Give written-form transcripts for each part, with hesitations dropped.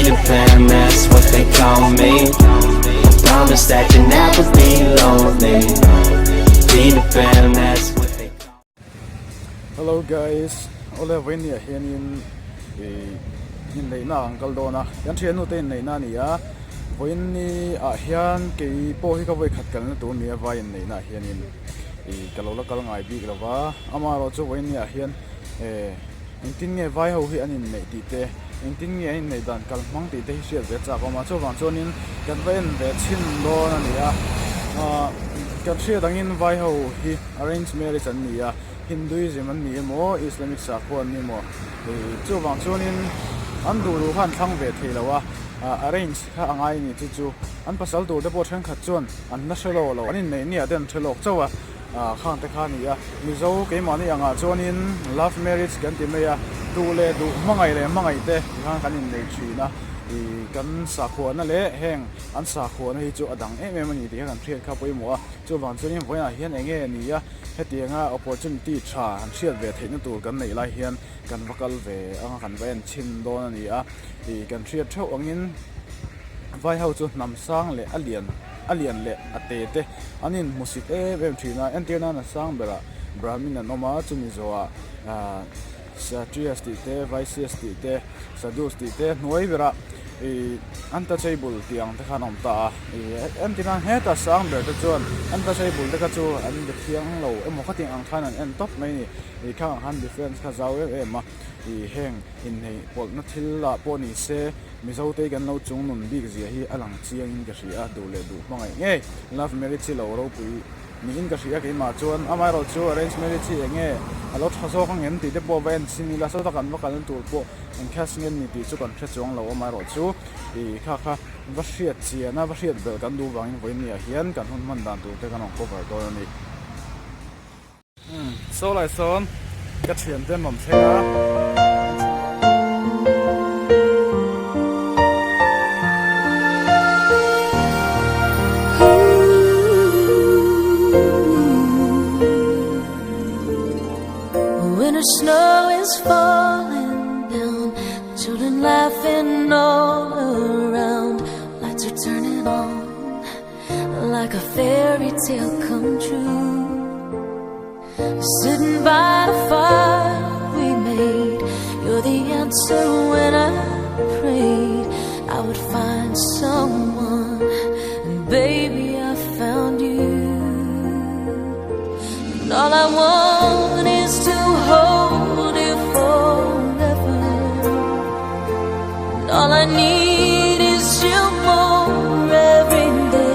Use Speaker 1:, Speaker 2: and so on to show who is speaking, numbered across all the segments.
Speaker 1: Peter Pan, that's what they call me. I promise that you'll never be lonely. Peter Pan, that's what they call
Speaker 2: Hello guys, awle vawinia hianin ih inneihna ah an kal dawn a, kan thiannu te inneihna a ni a, vawiin ah hian kei pawh hi ka vawikhat kalna tur nia vai inneihna ah hianin ih ka lo la kal ngai bik lo va, amaherawhchu vawiin ah hian eh. Engtin nge vai ho hi an inneih tih te, engtin nge an inneih dan kal hmang tih te hi hriat ve chak awm a, chuvang chuanin kan va en ve chhin dawn a ni a. Ahh kan hriat angin vai ho hi arrange marriage an ni a, Hinduism an ni emaw Islamic sakhua an ni emaw ih chuvang chuanin an duh duh kha an thlang ve thei lo a, ah arrange kha a ngai a ni chu chu an pasal tur te pawh thenkhat chuan an la hre lawk lo, an inneih niah te an hre lawk chauh a. Ah khang te kha a ni a, Mizo keimahni angah chuanin love marriage kan ti mai a, duh leh duh, hmangaih leh hmangaih te tikhan kan innei thin a, ih kan sakhuana leh heng an sakhuana hi chu a dang em em a ni tih kha kan hriat kha pawimawh a, chuvang chuanin vawiinah hian eng nge a ni a, hetianga opportunity tha han hriat ve theihna tur kan neih lai hian kan va kal ve anga kan va en chhin dawn a ni a, ih kan hriat theuh angin vai ho chu hnam sang leh a lian. a lian leh a te te an inhmusit em em thin a entir nan a sang berah Brahmin an awm a chumi zawhah ahh Kshatriyas tih te Vaishyas tih te Sadhus tih te hnuai berah ihh Untouchable tih ang te khan a awm ta a ih entir nan hetah sang ber te chuan Untouchable te kha chu an be thiang lo emaw khatih ang khan an en tawp mai a ni ih khang ang khan difference kha zau em em a ih heng inneih pawlhna thil ah pawh ni se. Mizo te kan lo chung nun bik zia hi a lang chiang in ka hria a, duh leh duh hmangaih ngei love marriage hi lo ropui niin ka hria keimah chuan amaherawh chu arrange marriage hi eng nge a lo tha zawk ang em tih te pawh va en chhin ila sawta kan va kalna tur pawh eng cash nge ni tih chu kan hre chuang lo amaherawh chu ih kha kha va hriat chian a va hriat belh kan duh vangin vawiin ah hian kan hun hman dan tur te kan rawn cover dawn a ni. Saw lai sawn ka thian te an rawn thleng a.
Speaker 3: Winter snow is falling down, children laughing all around, lights are turning on. Like a fairy tale come true Sitting by the fire we made You're the answer when I prayed I would find someone And baby I found you And all I want is to hold you forever And all I need is you more every day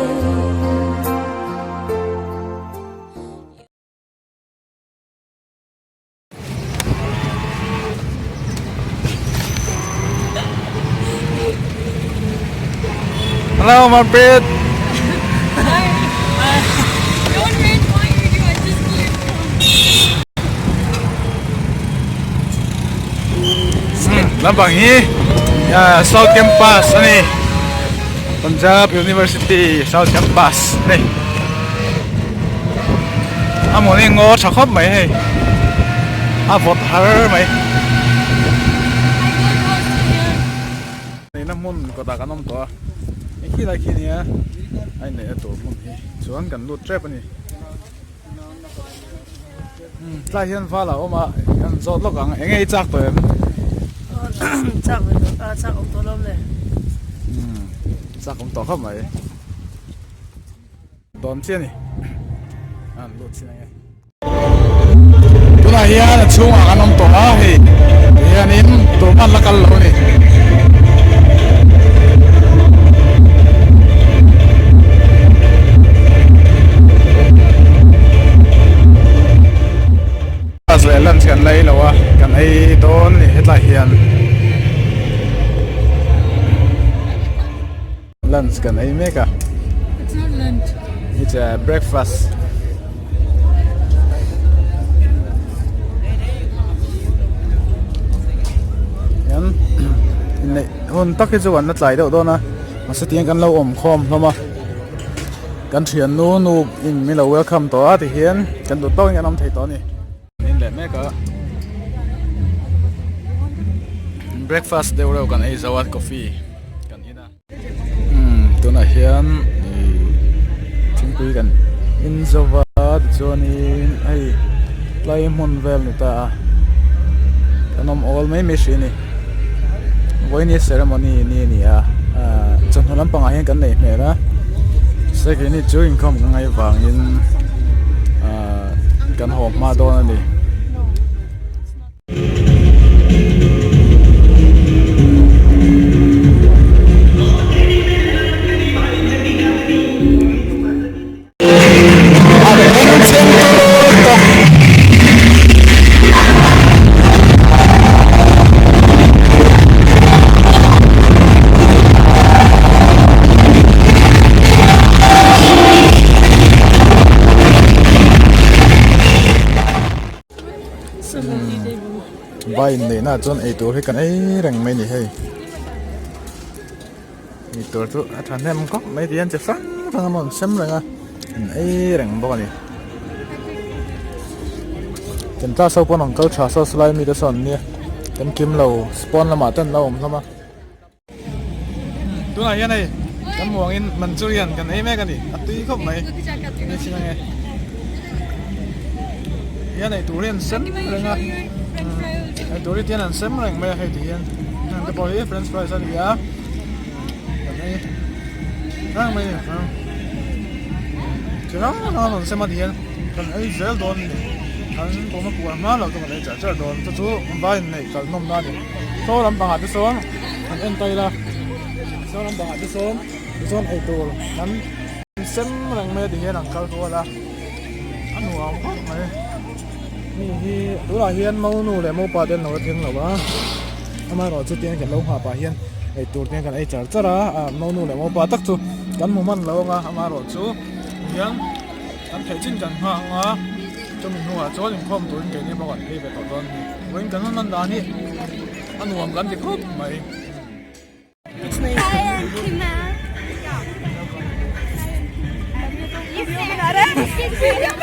Speaker 2: Hello, Manpreet.
Speaker 4: Hi. Don't wait, why you do? I just came from.
Speaker 2: Lampang hi South Campus a ni Punjab University South Campus a ni a hmun hi ngaw tha khawp mai hei a vawt har mai neihna hmun kawtah kan awm tawh a hei khi lai khi nia a inneihna tur hmun hi chuan kan lut tep a ni. Tlai hian val a awm a, an zawt lawk ang. Enge i chak tawh em?
Speaker 4: Chak ve tawh, a chak awm tawh lo le.
Speaker 2: Chak awm tawh khawp mai. Dawn chiah a ni. An lut chin ange. Tunah hian a chhungah kan awm tawh a hei. Tihianin tumah an la kal lo a ni. Bus leh lunch kan la ei lo a kan ei dawn a ni hetlai hian lunch kan ei mek a
Speaker 4: It's not lunch.
Speaker 2: It's a breakfast. Hian inneih hun tak hi chu an la tlai deuh dawn a mahse tiang kan lo awm khawm hlawm a kan thian nu nu in min lo welcome tawh a tihian kan duh tawkin kan awm thei tawh a ni. An in leh mek a breakfast deuh reuh kan ei zo a coffee. Tunah hian ih thingpui kan in zo va tichuanin hei tlai hmun vel ni ta a kan awm awl mai mai hrih a ni vawiin hi ceremony ni a ni a ah chawhnu lampangah hian kan neih hmel a second hi chu inkhawm ka ngaih vangin ah kan haw hma dawn a ni. Vai inneihna ah chuan eitur hi kan ei reng mai a ni hei eitur chu a thahnem khawp mai ti hian chi hrang hrang an rawn sem reng a an ei reng bawk a ni kan class ho pawn an kal tha saw salai mite sawn an nia kan kim lo spawn lamah te an lo awm hlawm a. Tunah hian hei kan hmuh angin Manchurian kan ei mek a ni a tui khawp mai ni chin ange hian ei tur hi an sem reng a ei tur hi tian an sem reng mai a hei ti hian heng te pawh hi french fries a ni a kan ei reng mai a ni chi hrang hrang an rawn sem a ti hian kan ei zel dawn a ni kan pawm a puar hma loh chu kan ei char char dawn chu chu vai inneih kal nawmna a ni. Saw lampangah te sawn an en tail a saw lampangah te sawn tichuan eitur an sem reng mai a ti hian an kal kual a a nuam khawp mai mi hi tunah hian monu leh mopa te an lo la thleng lo a amaherawh chu tiang kan lo nghah pah hian eitur te kan ei char char a ah monu leh mopa tak chu kan hmu hman lo ang a amaherawh chu hian kan theih chin kan nghah ang a chumi hnuah chuan inkhawm turin keini pawh kan phei ve tawh dawn a ni. Vawiin kan han dan hi a nuam kan ti khawp mai.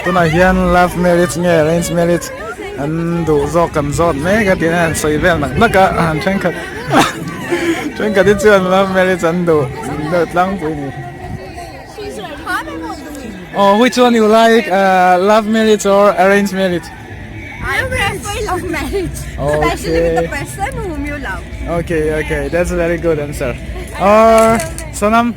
Speaker 2: Tunah hian love marriage nge arrange marriage an duh zawk kan zawt mek a tiin an sawi vel nak nak a an thenkhat thenkhat hi chuan love marriage an duh deuh tlangpui a ni. Oh which one you like love marriage or arrange marriage?
Speaker 5: I prefer love marriage, okay. especially with the person whom you love.
Speaker 2: Okay, okay, that's a very good answer. Or Sonam,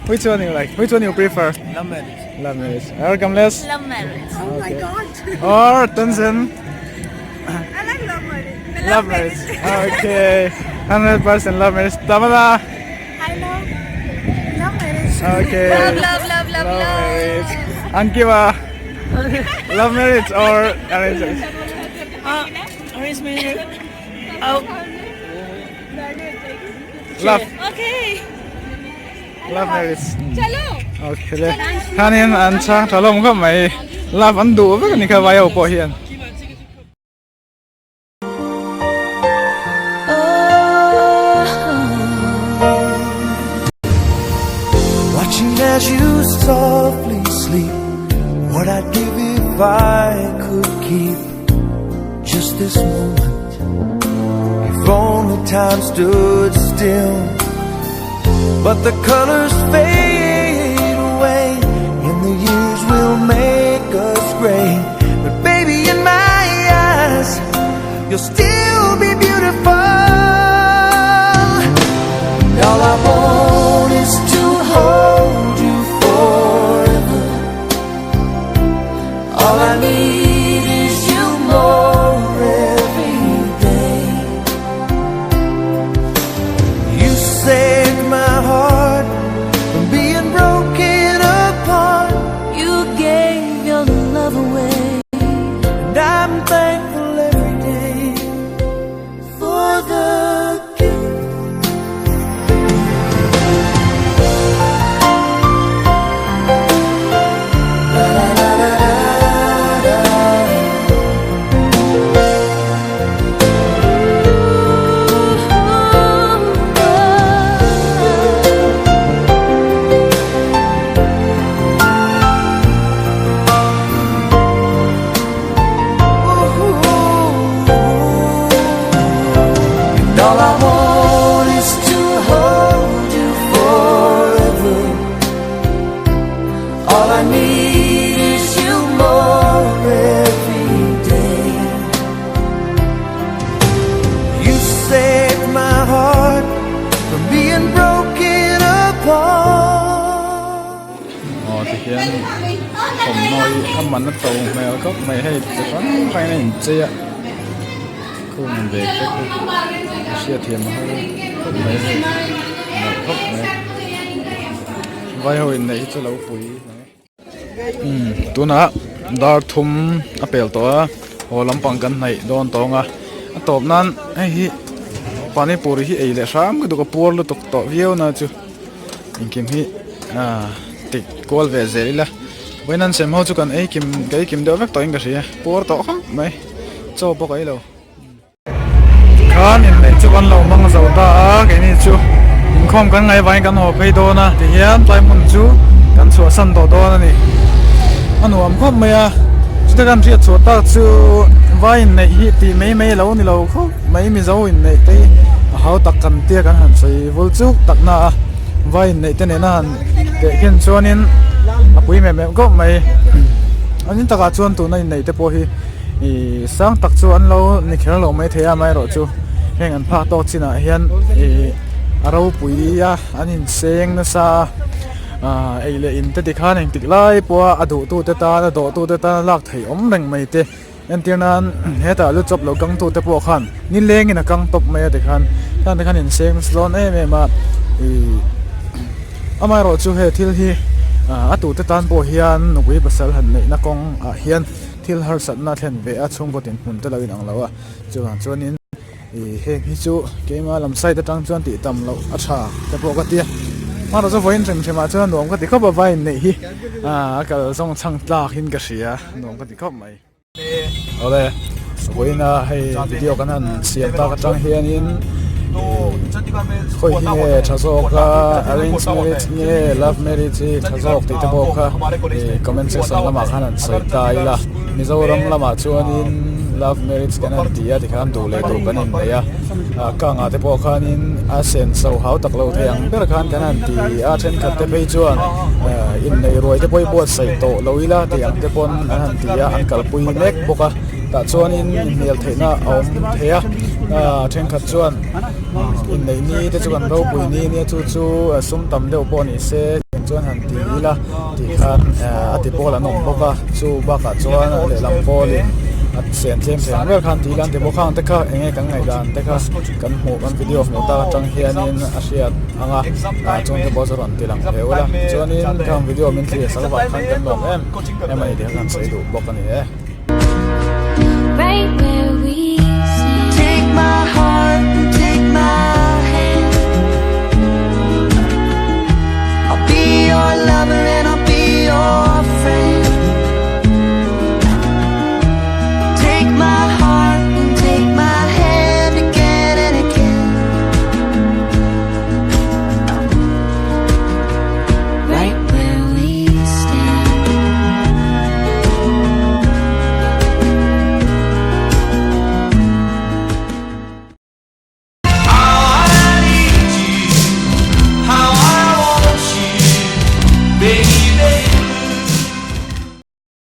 Speaker 2: which one you like? Which one you prefer?
Speaker 6: Love marriage.
Speaker 2: Love marriage. Or Kamlesh?
Speaker 4: Love marriage.
Speaker 5: Oh my god.
Speaker 2: Or Tenzin?
Speaker 5: I like love marriage.
Speaker 2: Love marriage. Okay, 100% love marriage. Tamala?
Speaker 5: I love love marriage.
Speaker 2: Okay.
Speaker 4: Love, love, love, love,
Speaker 2: love marriage. Ankiva? Love marriage or arranged marriage?
Speaker 4: Uh, arranged marriage. Oh.
Speaker 2: Love.
Speaker 4: Okay.
Speaker 2: Love marriage.
Speaker 4: Chalo.
Speaker 2: Okay le. Khanin an chang thalom khawp mai. Love an duh vek ani kha vai ho pawh hian.
Speaker 7: Watching as you softly sleep What I'd give if I could keep Just this moment If only time stood still But the colors fade away And the years will make us gray But baby in my eyes You'll still be beautiful And all I want is to hold you forever All I need is you more every day You saved my heart from being broken apart
Speaker 3: You gave your love away
Speaker 7: And I'm thankful every day.
Speaker 2: man a to hmel khawp mai hei chi hrang hrangin a inchei a khung bag te khu a hriatthiam a har khawp mai hei nalh khawp mai vai ho inneih hi chu lo pui mai. Umm tunah dar thum a pel tawh a haw lampang kan hnaih dawn tawng a a tawp nan hei hi panipuri hi ei leh hram ka duh ka puar lutuk tawh viau na chu engkim hi ah ti kual ve zel ila vawiin an sem ho chu kan ei kim ka ei kim deuh vek tawhin ka hria puar tawh khawp mai chaw pawh ka ei lo. Khan inneih chu kan lo hmang zo ta a, keini chu inkhawm kan ngaih vangin kan haw phei dawn a tihian tlai hmun chu kan chhuahsan tawh dawn a ni. A nuam khawp mai a, chute kan hriat chhuah tak chu vai inneih hi tih mai mai lo ni lo khawp mai Mizo inneih te hi a hau tak kan tia kan han sawi vul chuk tak na a, vai inneih te nena han tehkhin chuanin a pui mep mep khawp mai. A ni takah chuan tuna inneih te pawh hi. Ih sang tak chu an lo ni kher lo mai thei a amaherawhchu heng an phak tawk chinah hian ih a ropui a an inseng nasa a ah ei leh in te tikhan engtik lai pawha a duh tu te tan a dawh tu te tan a lak theih awm reng mai te entir nan hetah lu chawp lo kang tu te pawh khan nilengin a kang tawp mai a tikhan khang te khan inseng nasa dawn em em a ih amaherawhchu he thil hi ah a tute tan pawh hian nupui pasal han neihna kawng ah hian. Thil harsatna thlen ve a chhungkaw dinhmun te lo inang lo a, chuvang chuanin ih heng hi chu keima lam side atang chuan tih tam loh a tha te pawh ka ti a, hmanraw chu vawiin hrim hrim ah chuan nuam ka ti khawp a vai inneih hi ah a kal zawng chhang tlak in ka hria nuam ka ti khawp mai. Awle vawiin a hei video kan han siam tak atang hianin khawi hi nge tha zawk a arrange marriage nge love marriage hi tha zawk tih te pawh kha ih comment section lamah khan an sawi ta ila Mizoram lamah chuanin love marriage kan han ti a tikhan duh leh duh kan innei a ah kangah te pawh khanin a senso hau tak lo thei ang ber khan kan han ti a thenkhat te phei chuan ah inneih ruai te pawh hi buatsaih tawh lo ila tih ang te pawn an han ti a an kalpui mek bawk a. Tah chuanin inhnial theihna a awm thei a, ah thenkhat chuan inneih ni te chu kan ropui ni nia chu chu sum tam deuh pawh ni se tiang chuan han ti ila tih khan a ti pawl an awm bawk a, chu bakah chuan a lehlam pawlin a sen tlem thei ang ber khan ti ila an ti bawk a, khang te kha eng nge kan ngaihdan te kha kan hmuh kan video hmuh tak atang hianin a hriat ang a, ah chung te pawh chu rawn ti lang thei ula, chuanin khang video min thlir sak avang khan kan lawm em em a ni tih kha kan sawi duh bawk a ni e.